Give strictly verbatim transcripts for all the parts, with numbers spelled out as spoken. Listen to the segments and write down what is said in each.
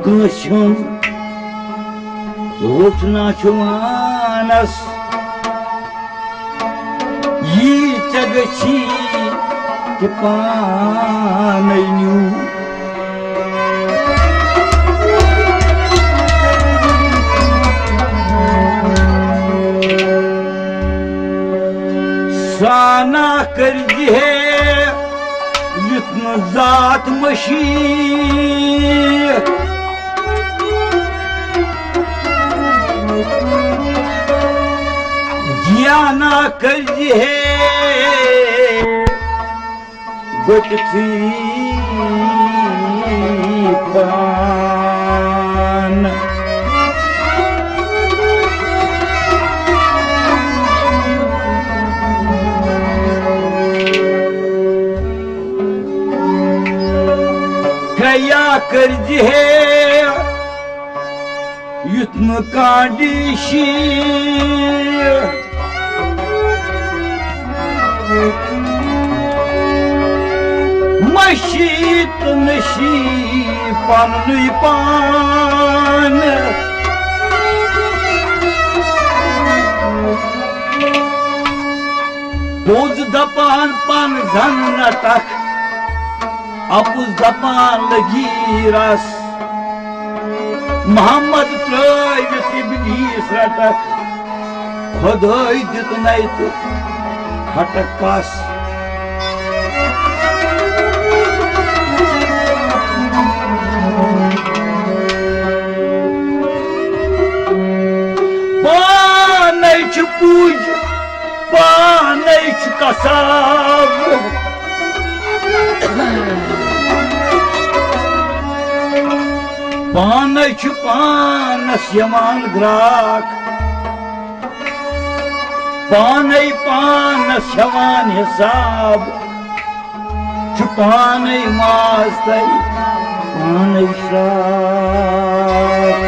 کٲنٛسہِ ہُنٛد ووٚٹھ نا چھُ وانس، یی ژےٚ گٔژھی تہِ پانے نیوٗ۔ سانا کٔرۍ زِ ہے یُتھ نہٕ ذات مٔشی۔ جیانا کٔرۍ زِ ہے بٔٹتھٕے پان۔ کیا کٔرۍ زِ ہے یُتھ نہٕ کانٛہہ ڈیٖشی۔ مٔشی تہٕ نٔشی پننُے پان۔ پوٚز دپان پن زن نٹکھ، اپُز دپان لگی رس۔ محمد ترٲوِتھ ابلیس رٹکھ، خدٲے دیُت نَے تہٕ کھٹکھ پس۔ پانے چھُ پُج، پانے چھُ کساب۔ پانے چھُ پانس یِوان گراک، پانے پانس ہٮ۪وان حساب۔ چھُ پانے ماز تہٕ پانے شراب۔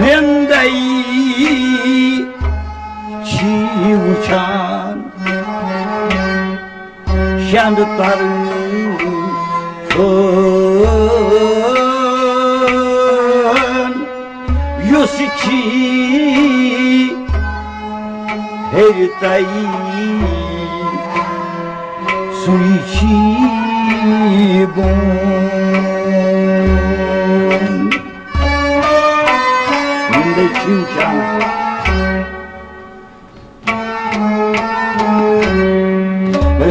رِندَے چھی وٕچھان شٮ۪نٛدٕ تَرُن یُس چھی ہیٚرِ تَے سُے چھی بۄن۔ وۄنۍ گٔے چِو چانس۔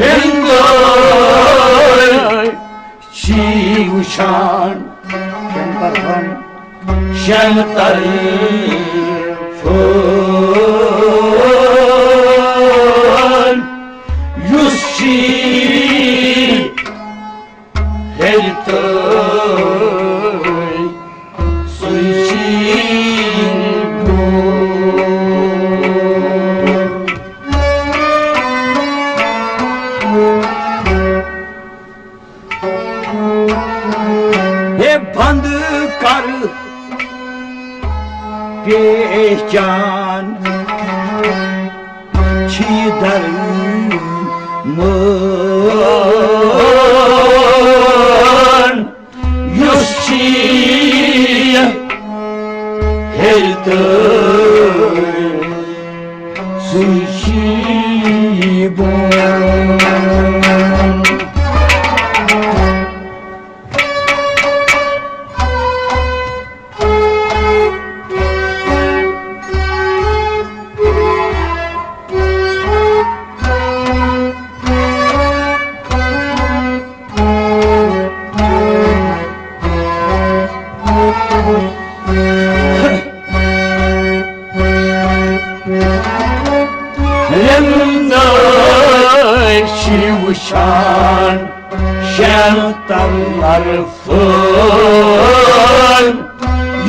رِنٛگٲے چھی وٕچھان شٮ۪ن طرفن، شٮ۪ن طرفن یُس چھی ہیٚرِ تہٕ سُے چھی بۄن۔ ہے بنٛد کر پیچان، چھی درمٲن یُس چھی ہیٚرِ تہٕ سُے چھی بۄن۔ طرفہٕ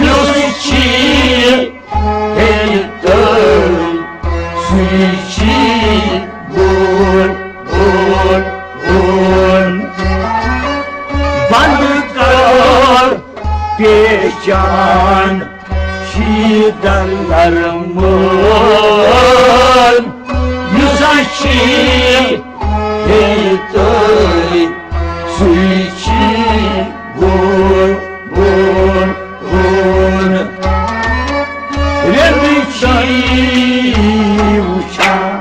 یُس چھی، ییٚلہِ تُہۍ سُے چھی بوٚڑ، بوٚڑ، بوٚڑ۔ بنٛد کر پیچان شیٖدن نرمن، یُس اَسہِ چھِ، ییٚلہِ تُہۍ سُے چھی بوٚڑ، بوٚڑ، بوٚڑ۔ رٮ۪تہٕ چھی وٕچھان۔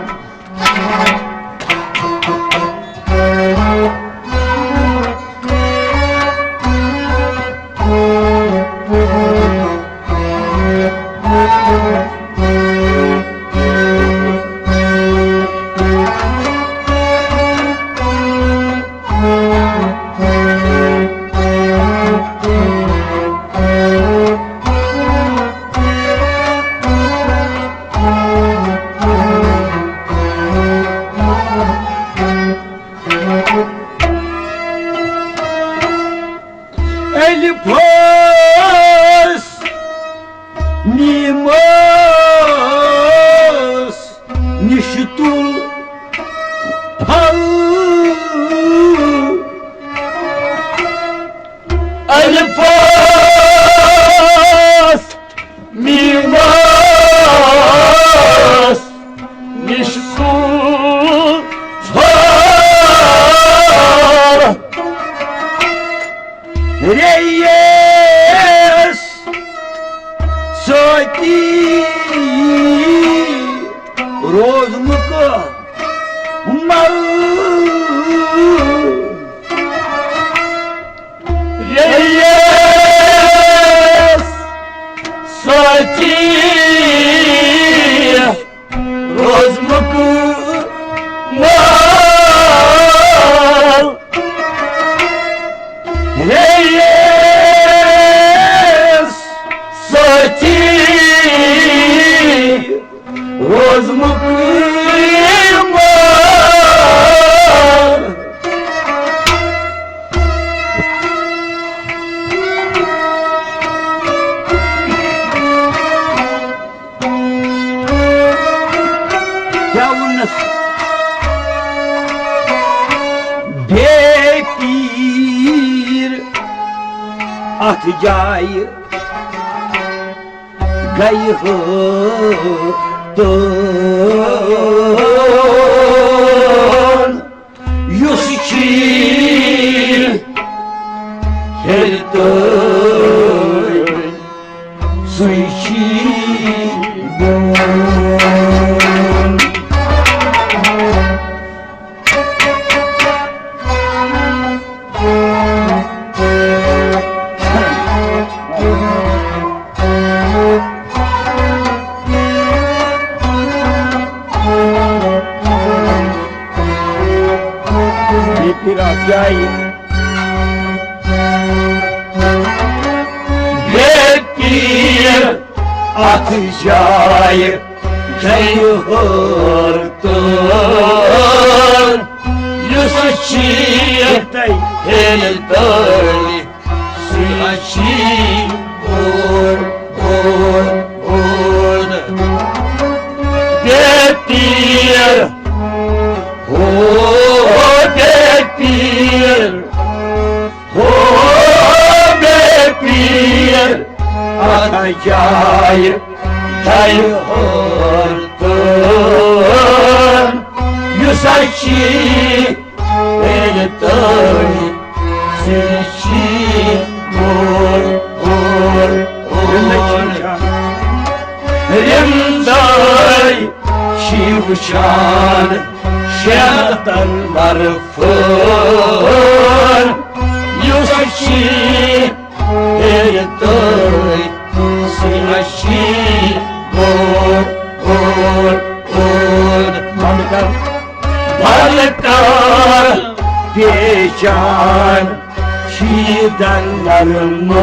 الفس میمس نِش تُل پھل۔ الفس میمس نِش تُل پھل۔ ریٚیِس سۭتی روزنُک مل۔ ریٚیِس سۭتی روزنُک مل۔ ریٚیِس سۭتی روزنُک مل۔ کیٛاہ ووٚننَس؟ بے پیٖر اَتھ جایہِ گٔیہِ ہٲتن، یُس چھی ہیٚرِ تہٕ سُے چھی بۄن۔ یہِ پھِرِ اَتھ جایہِ۔ بے پیٖر اَتھ جایہِ گٔیہِ ہٲر تہٕ یُس چھی ہیٚرِ تہٕ سُے چھی بۄن، بۄن، بۄن۔ بے پیٖر، ہو، بے پیٖر، ہو، بے پیٖر، اَتھ جایہِ گٔیہِ ہٲر تہٕ یُس چھی ہیٚرِ تہٕ سُے چھی بۄن، بۄن، بۄن۔ رِنٛدٲے چھی وٕچھان شیطن طرفہٕ، یُس چھی ہیٚرِ تہٕ سُے چھی بۄن، بۄن، بۄن۔ بنٛد کر۔ بنٛد کر پیچان شیٖدن نرمن،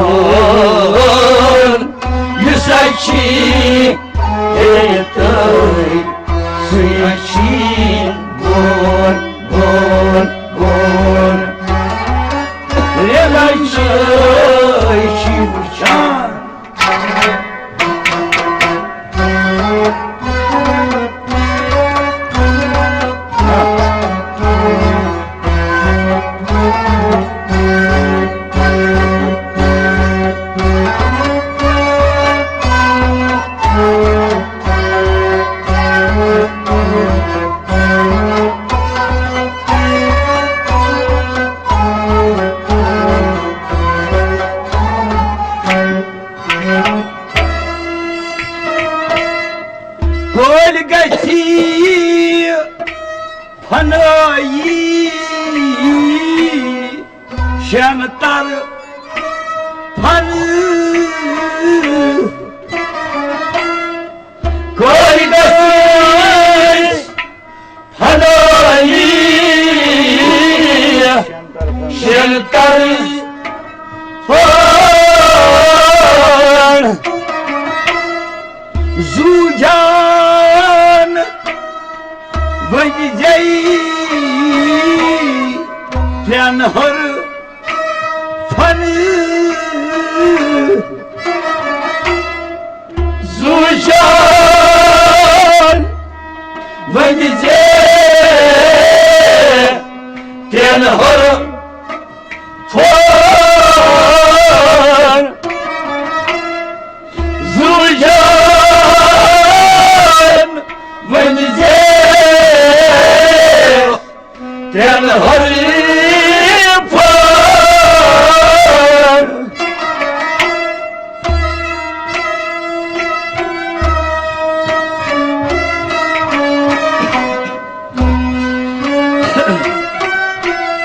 یُس چھی ہیٚرِ تہٕ سُے چھی بۄن، بۄن، بۄن۔ چھِ وٕچھان۔ کٲلۍ گژھِ فنٲیی شٮ۪ن طرفن۔ کٲلۍ گژھِ فنٲیی شٮ۪ن طرفن۔ زُو جان ؤنۍ زے ترٛٮ۪ن حرفن۔ زُو جان ؤنۍ زے ترٛٮ۪ن حرفن۔ زُو جان ؤنۍ زے ترٛٮ۪ن حریٖفن۔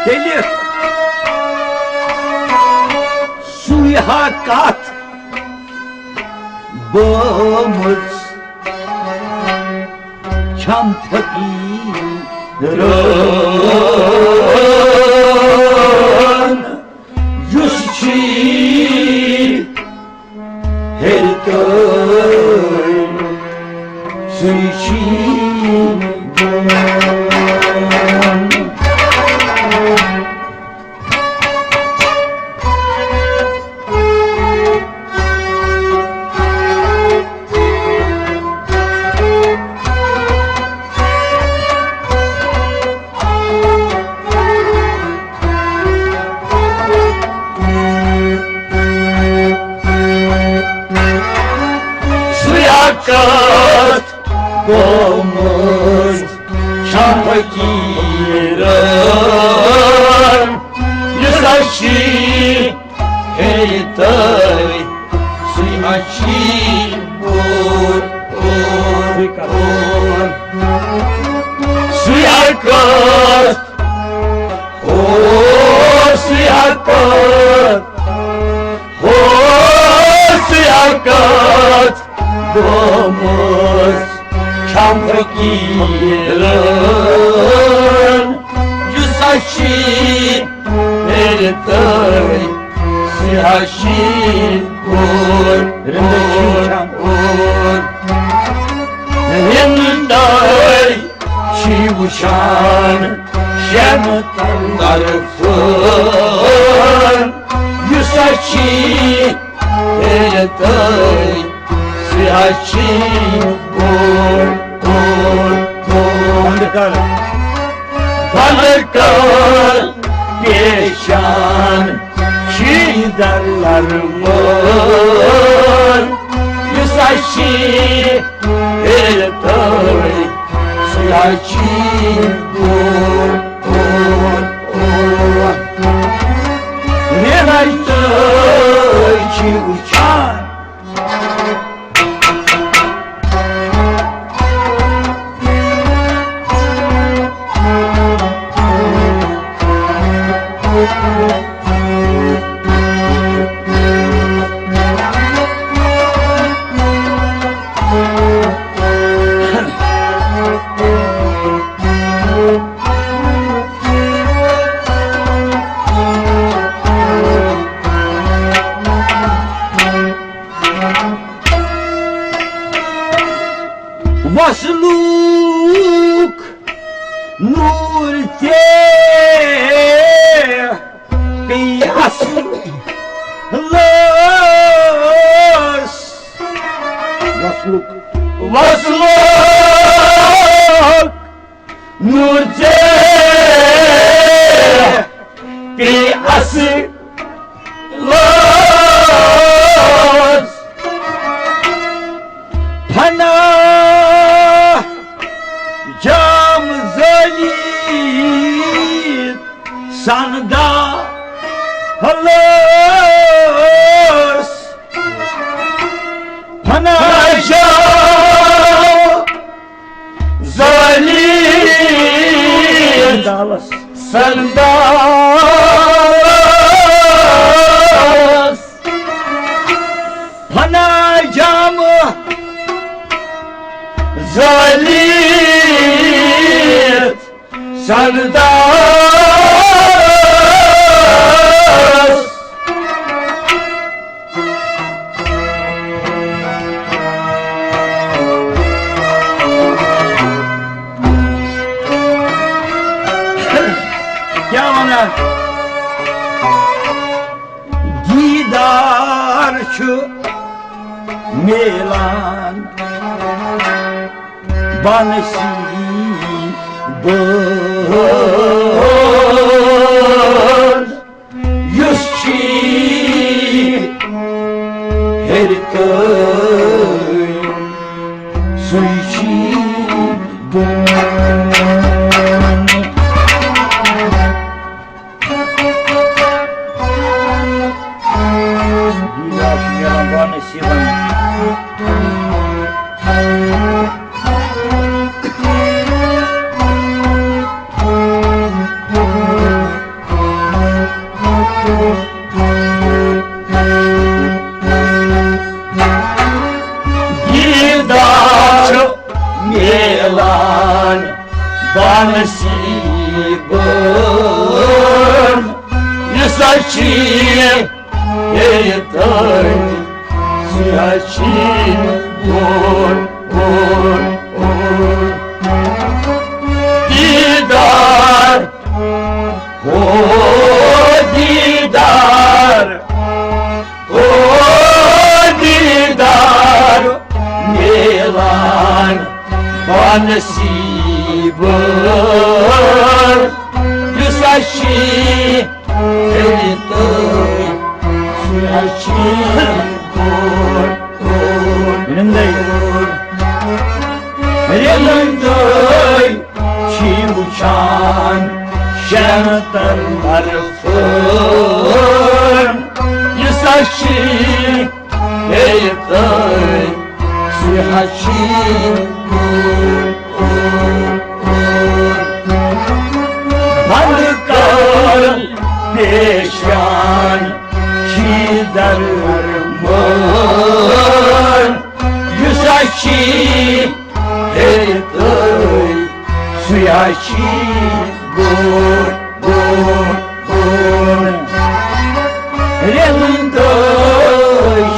تیٚلہِ سُے ہا کتھ بٲمٕژ چھم فقیٖرن، یُس چھی ہیٚرِ تہٕ سُے چھی بۄن۔ سُے ہا کتھ گوٚمُت چھم فقیٖرن، یُس اَسہِ ہے تٔرۍ، سُے ہا چھی بۄن، بۄن، بۄن۔ سُے ہا کتھ، ہو، سُے ہا کتھ، ہو، سُے ہا کتھ گوٚمُت چھم فقیٖرن، یُس اَسہِ ہے تٔرۍ، سُے ہا چھی بۄن، بۄن۔ رِندَے چھِ وٕچھان شٮ۪ن طرفن، یُس اَسہِ ہے تٔرۍ، سُے ہا چھی بۄن، بۄن، بۄن۔ بۄن۔ بۄنہٕ کَنہِ پیشن چھی دَرلَرمٲن، یُس اَسہِ ہے تٔرۍ، سُے ہا چھی بۄن، بۄن، بۄن۔ رِندَے چھِ وٕچھان وصلُک نور ژےٚ پے اصلس فنا جام زٲلی سندا ہلس فنا جام زٲلی سندالس سندالس فنا جام زٲلی سندالس۔ کیٛاہ وَنان؟ دیٖدار چھُ میلان بنسی بٲر۔ یُس چھی ہیٚرِ تہٕ سُے چھی بۄن۔ دیٖدار چھُ میلان بنسی بٲر۔ دیٖدار میلان بنسی بٲر۔ یہِ سا چھی ییٚتہِ سُہ چھی بۄن، بۄن، بۄن۔ دیٖدار، ہو دیٖدار، ہو دیٖدار میلان بنسی بٲر۔ یُس اَسہِ چھی ییٚلہِ تُہۍ سُہ چھی بۄن، بۄن، رِندَے۔ بۄن۔ رِندَے چھِ وٕچھان شیطان طرفہٕ۔ یہِ سا چھی ییٚلہِ تُہۍ سُہ چھی بۄن، بۄن۔ بند کر پیشان چھی درمان، یُس اَسہِ چھی ہیٚتھ سُے چھی بۄن، بۄن، بۄن۔ رِندَے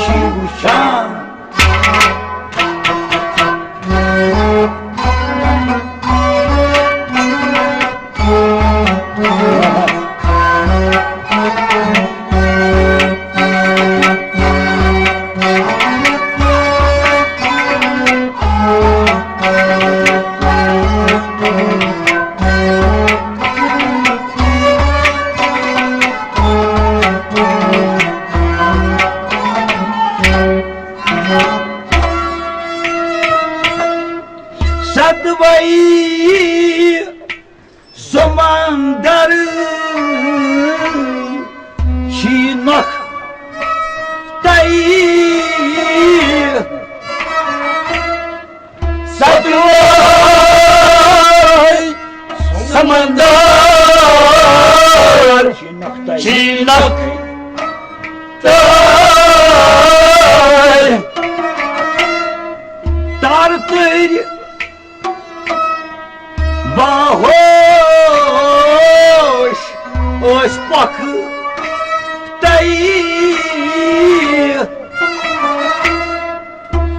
چھِ وٕچھان۔ ستوے سمندر چھی نۄقطے۔ ستوے سمندر چھی نۄقطے۔ تار تٔرۍ باہوش ٲسۍ پۄکھٕ تَے۔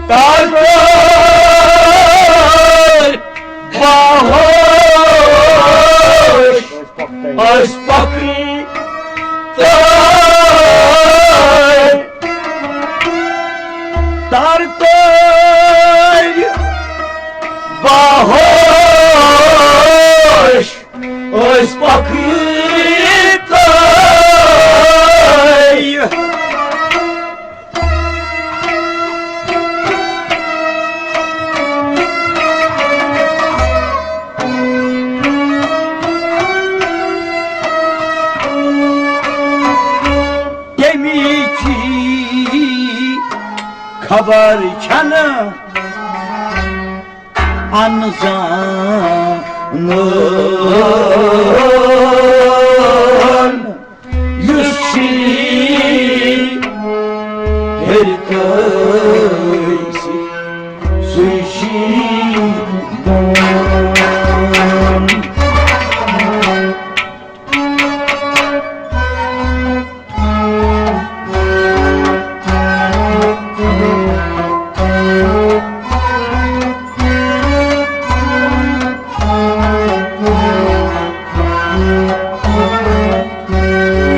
تَتھ باہوش ٲسۍ پۄکھٕ تَے۔ تَر تَے خبر چھنہٕ انزان۔ یُس شی ہیٚرِ تٔسۍ، سُے شی بۄن۔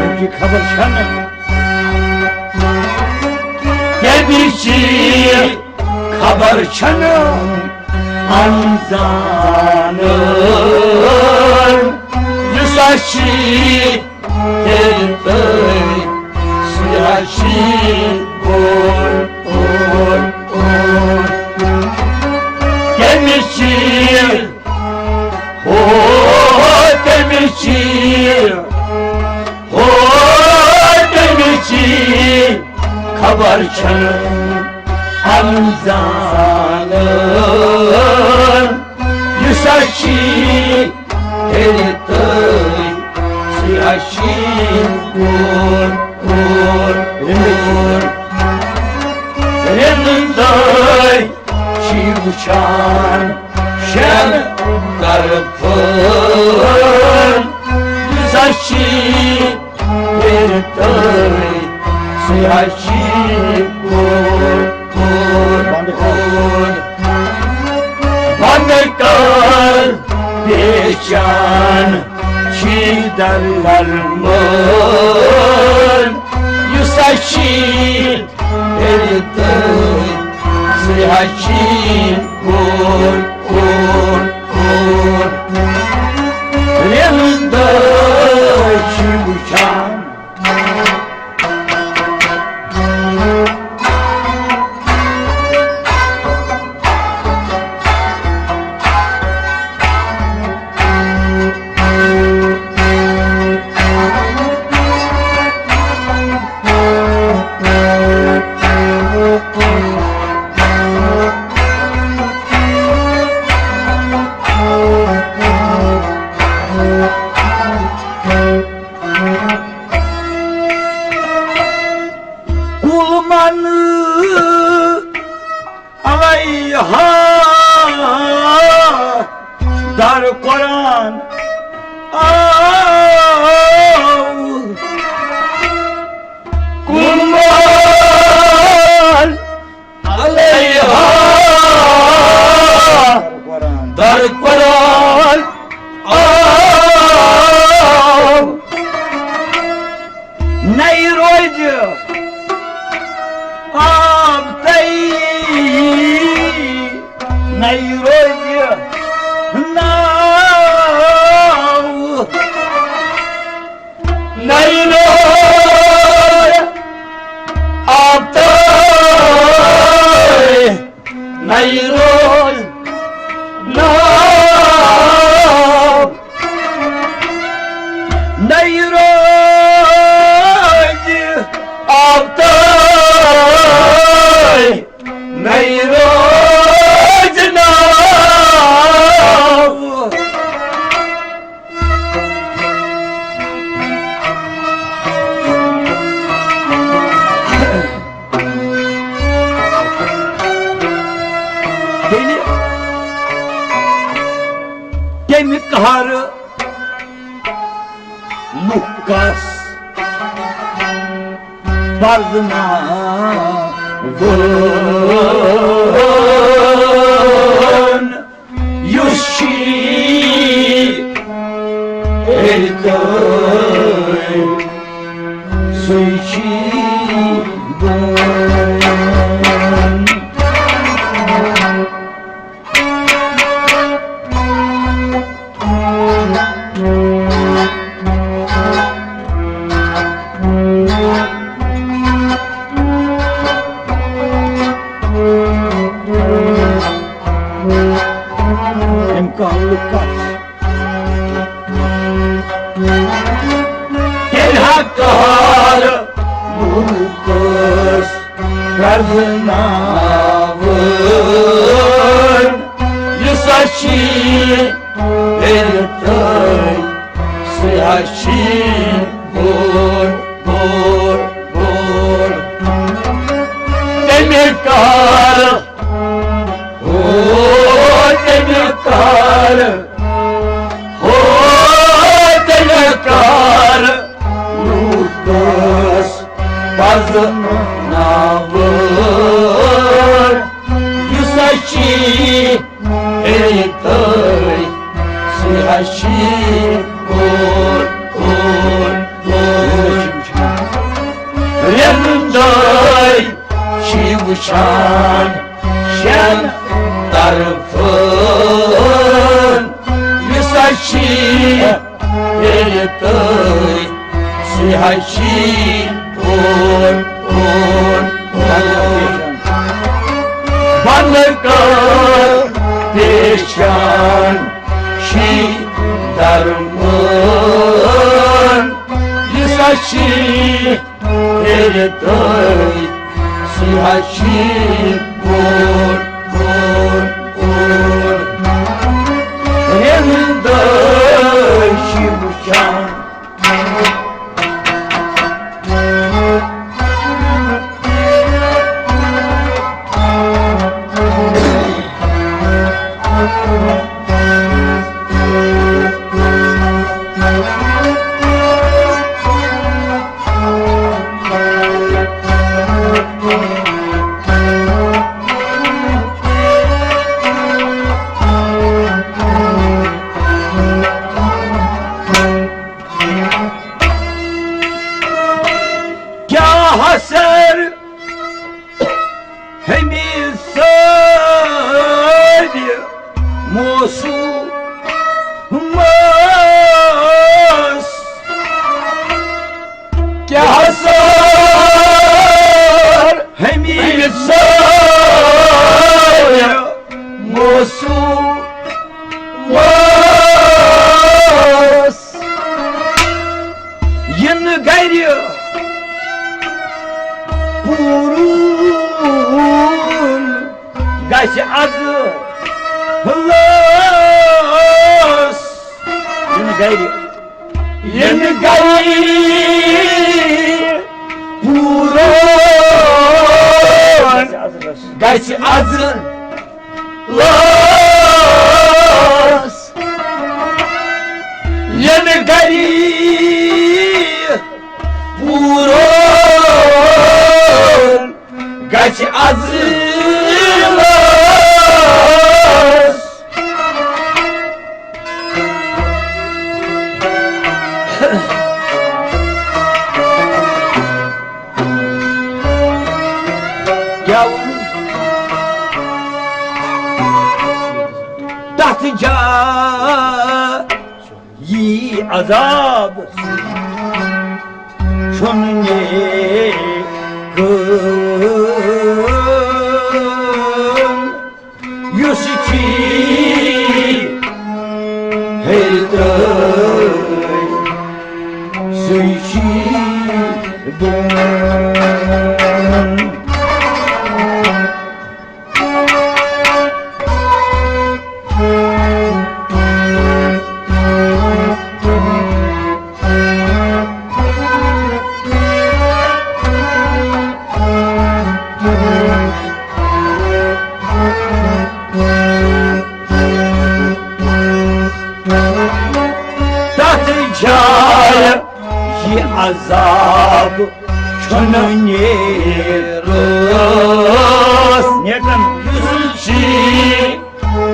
ییٚمہِ خبر چھنہٕ، ییٚمہِ چی خبر چھنہٕ انزان، یُس اَسہِ ییٚلہِ تٔمۍ سُہ ہا چھِ بوٚڑ، بوٚڑ، بوٚڑ۔ تٔمِس چھِ، ہو، تٔمِس چھِ، ہو، تٔمِس چھِ خبر چھنہٕ انزان۔ یُس اَسہِ ییٚلہِ تٔمۍ سُہ ہا چھِ بوٚڑ، بوٚڑ، بوٚڑ۔ رِنٛدٕ دٲے چھِ وٕچھان شٮ۪ن طرفن۔ یُس اَسہِ ییٚلہِ تٔمۍ سُہ ہا چھِ بوٚڑ، بوٚڑ، بوٚڑ۔ بنٛد کر پیچان چھی در درمان، یُس اَسہِ ییٚلہِ تٔمۍ سُہ ہا چھِ بوٚڑ، بوٚڑ، بوٚڑ۔ رِنٛدٕ دٲے چھِ وٕچھان کُل من علیہا در قرآن آو۔ کُل من علیہا در قرآن آو۔ نَیہِ روزِ آفتَے، نَیہِ روزِ ناو۔ نَیہِ روزِ آفتَے، نَیہِ روزِ ناو۔ نَیہِ روزِ آفتَے، نَیہِ روزِ ناو۔ تیٚلہِ کَمہِ قہرٕ لُکھ کَس پرزٕناوَن، یُس شی ہیٚرِ تٔمۍ سُے شی بۄن۔ أمۍ کٔر لُکھ کَتھ۔ تیٚلہِ ہا کَر لوٗکَس پرزناوان، یُس اَسہِ چھِ ییٚلہِ تۄہہِ سُے حظ چھِ بوٚڑ، بوٚڑ، بوٚڑ۔ تٔمۍ کر، او تٔمۍ کر، او تٔمۍ کر لوٗکھ پزناوان، یُس اَسہِ چھِ ہیٚرِ تٔرۍ، سُے حظ چھِ بوٚڑ، بوٚڑ، بوٚڑ۔ رٮ۪نٛدٲے چھِ وٕچھان شٮ۪ن طرفن، یُس اَسہِ چھِ ییٚلہِ تٔرۍ، سُے حظ چھِ بوٚڑ، بوٚڑ، بوٚڑ۔ بنٛد کر پیشان شی درمن، یُس اَسہِ چھِ ییٚلہِ تۄہہِ سُے حظ چھِ بوٚڑ، بوٚڑ، بوٚڑ۔ رٮ۪نٛدٲے چھِ وٕچھان۔ کیٛاہ حسر ہمیں سٲرِ موسمس، کیٛاہ سٲر ہمیں سٲرِ موسمس۔ یِنہٕ گرِ پوٗرُن گژھِ از لٲس۔ یِنہٕ گرِ، یِنہٕ گرِ پوٗرُن گژھِ از لٲس۔ یِنہٕ گرِ پوٗرُن گژھِ از لٲس۔ کیٛاہ ووٚن؟ تَتھ جایہِ عذاب چھُنہٕ نیکن، یُس چی ہیٚلہِ ترٛٲوۍ، سُے چی بۄن۔ تَتھ جایہِ یہِ عذاب چھُنہٕ نیرُس۔ نیکن یُس چی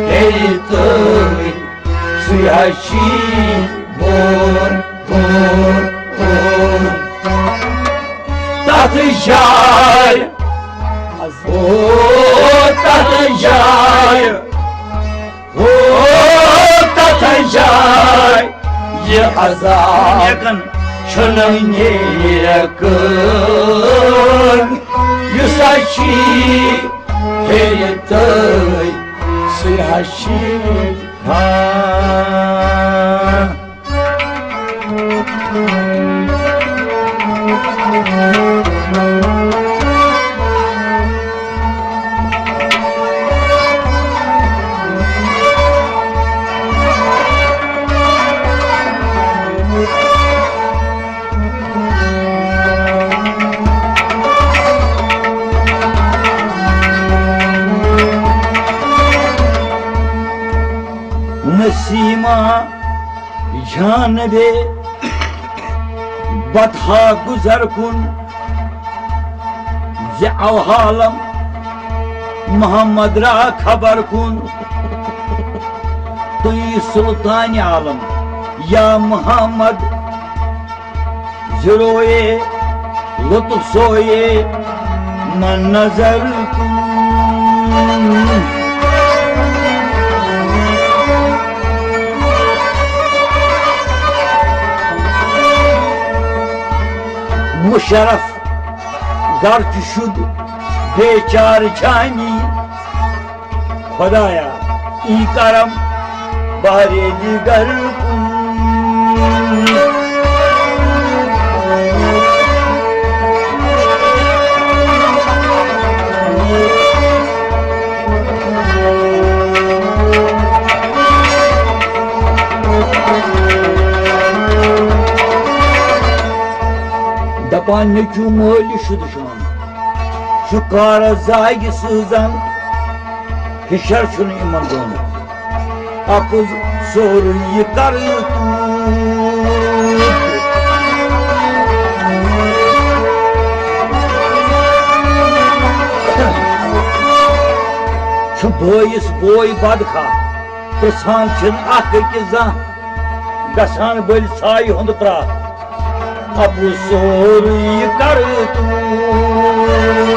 ہیٚلہِ تٔرۍ، سُے حظ چی بۄن، بۄن، بۄن۔ تَتھ جایہِ، او، تَتھ جایہِ، او، تَتھ جایہِ یہِ عذاب نیکن چھُنہٕ نیکن، یُس حظ چی ہیٚرِ تٔرۍ، سُے حظ چی۔ ہاں۔ ما جانبے بطحا گذر کن، ز اوحالم محمد را خبر کن۔ تُہۍ سلطان عالم یا محمد، زروئے لطف سوئے من نظر کن۔ مشرف گرچہ شد بیچار جانی، خدایا، ای کرم بہرے دیگر کن۔ دپان نیٚچوٗ مٲلِس چھُ دُشمن، شُکارس زاگہِ سوٗزن، ہِشر چھُنہٕ یِمن دۄن۔ اَپُز سورُے یہِ کرٕ توٗت۔ چھُ بٲیِس بوے بدخاہ، پرٛژھان چھِن اکھ أکِس زانٛہہ، گژھان بٔلۍ ژھایہِ ہُنٛد پرٛاہ۔ اَپُز سورُے یہِ کرٕ توٗت۔